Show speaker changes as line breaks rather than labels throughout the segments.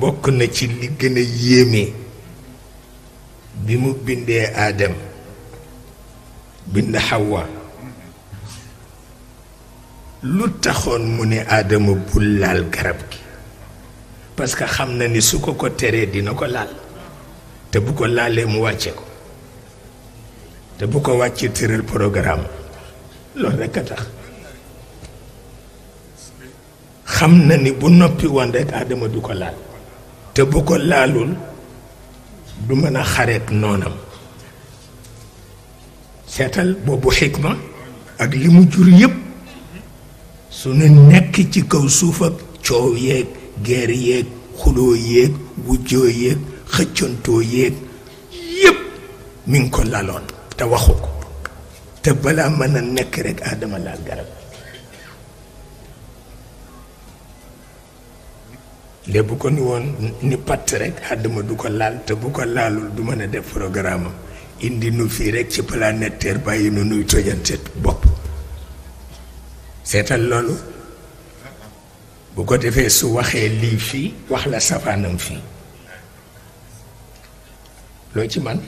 bokk na ci li gën a yéeme bi mu bindee Aadam bind Hawa lu taxoon mu ne Aadama bul laal garab gi parce que xam na ni su ko ko teree dina ko laal te bu ko laalee mu wàcce ko te bu ko wàccee tëral programme loolu rekk a tax xam na ni bu noppi woon rekk Aadama du ko laal te bu ko laalul du mën a xareek noonam seetal boobu xikma ak li mu jur yépp su nu nekk ci kaw suuf ak coow yeeg geer yeeg xuloo yeeg wujjoo yeeg xëccantoo yeeg yépp mi ngi ko laloon te waxu ko te balaa mën a nekk rekk Aadama laal garab léegi bu ko ni woon ni patt rekk Aadama du ko laal te bu ko laalul du mën a def programme am indi nu fii rekk ci planète Terre bàyyi nu nuy tojante bopp seetal loolu bu ko defee su waxee lii fii wax la safaanam fii loo ci man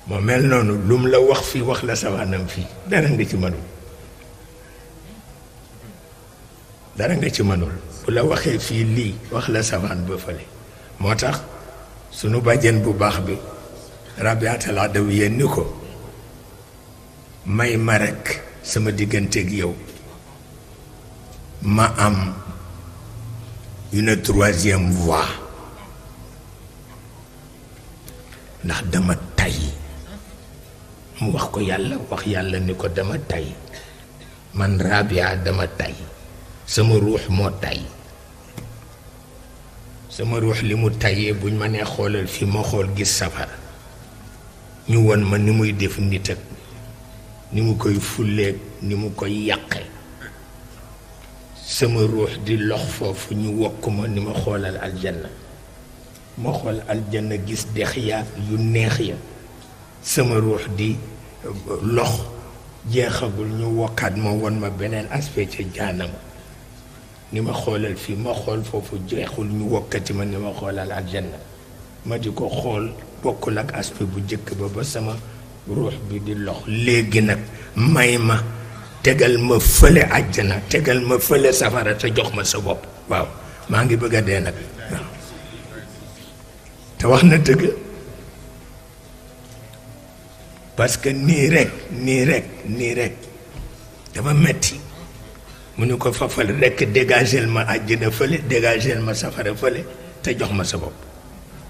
moo mel noonu lum la wax fii wax la safaanam fii dara nga ci mënul dara nga ci mënul bu la waxee fii lii wax la safaan ba fële moo tax sunu bàjjen bu baax bi Rabiatul Adawiya ni ko may ma rekk sama digganteeg yow ma am une troisième voie ndax dama tay mu wax ko yàlla wax yàlla ni ko dama tay man Rabia dama tay sama ruux moo tay sama ruux li mu tayee buñ ma nee xoolal fi ma xool gis safara ñu won ma ni muy def nit ak ni mu koy fulleeg ni mu koy yàqe sama ruux di lox foofu ñu wokk ma ni ma xoolal aljanna ma xool aljanna gis dex yaa yu neex ya sama ruux di lox jeexagul ñu wokkaat ma won ma beneen aspect ca jaanam ni ma xoolal fii ma xool foofu jeexul ñu wokkati ma ni ma xoolal aljanna ma di ko xool bokkul ak aspect bu jëkk ba sama ruux bi di lox léegi nag may ma tegal ma fële àjjana tegal ma fële safara te jox ma sa bopp waaw maa ngi bëgg a dee nag waaw te wax na dëgg parce que nii rek dafa metti mu ni ko fafal rekk dégagel ma àjjana fële dégagel ma safara fële te jox ma sa bopp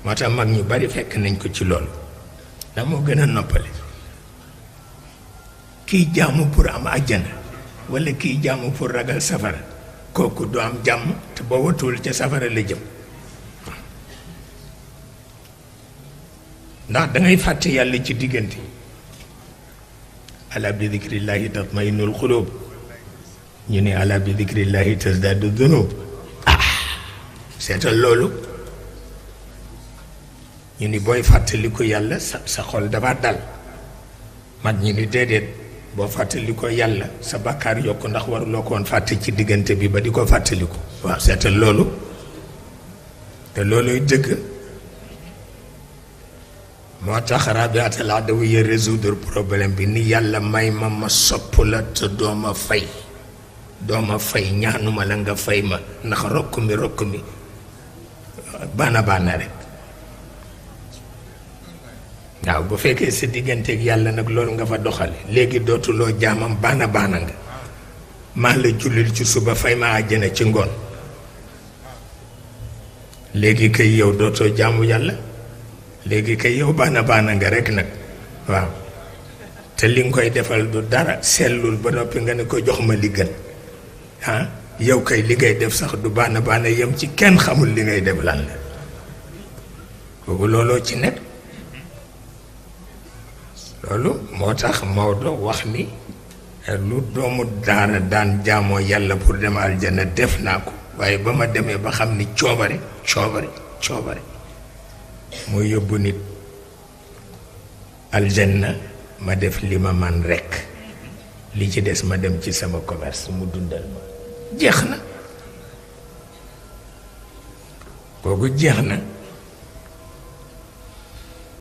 moo tax mag ñu bari fekk nañ ko ci loolu ndax moo gën a noppale kiy jaamu pour am àjjana walla kiy jaamu pour ragal safara kooku du am jàmm te boo watul ca safara la jëm ndax dangay fàtte yàlla ci diggante ala bi dikrillaahi tatma'innul quluub ñu ne ala bi dikrillaahi tasdaadu dunuub seetal loolu ñu ni booy fàttali ko yàlla sa xol dafa dal mag ñi ni déedéet boo fàttali ko yàlla sa bàkkaar yokk ndax waruloo ko woon fàtte ci diggante bi ba di ko fàttali ko waaw seetal loolu te looluy dëgg moo tax Rabiatul Adawiya résoudre problème bi ni yàlla may ma sopp la te dooma fay ñaanuma la nga fay ma ndax rokk mi baana rek waaw bu fekkee sa digganteeg yàlla nag loolu nga fa doxale léegi dootuloo jaamam baana nga maa la jullil ci suba fay ma àjjana ci ngoon léegi kay yow dootoo jaamu yàlla léegi kay yow baana nga rek nag waaw te li nga koy defal du dara sellul ba noppi nga ne ko jox ma li gën yow kay li ngay def sax du baana yem ci kenn xamul li ngay def lan la boobu looloo ci nekk loolu moo tax Maodo wax ni lu doomu daara daan jaamoo yàlla pour dem aljana def naa ko waaye ba ma demee ba xam ni coobare mooy yóbbu nit aljanna ma def li ma man rekk li ci des ma dem ci sama commerce mu dundal ma jeex na kooku jeex na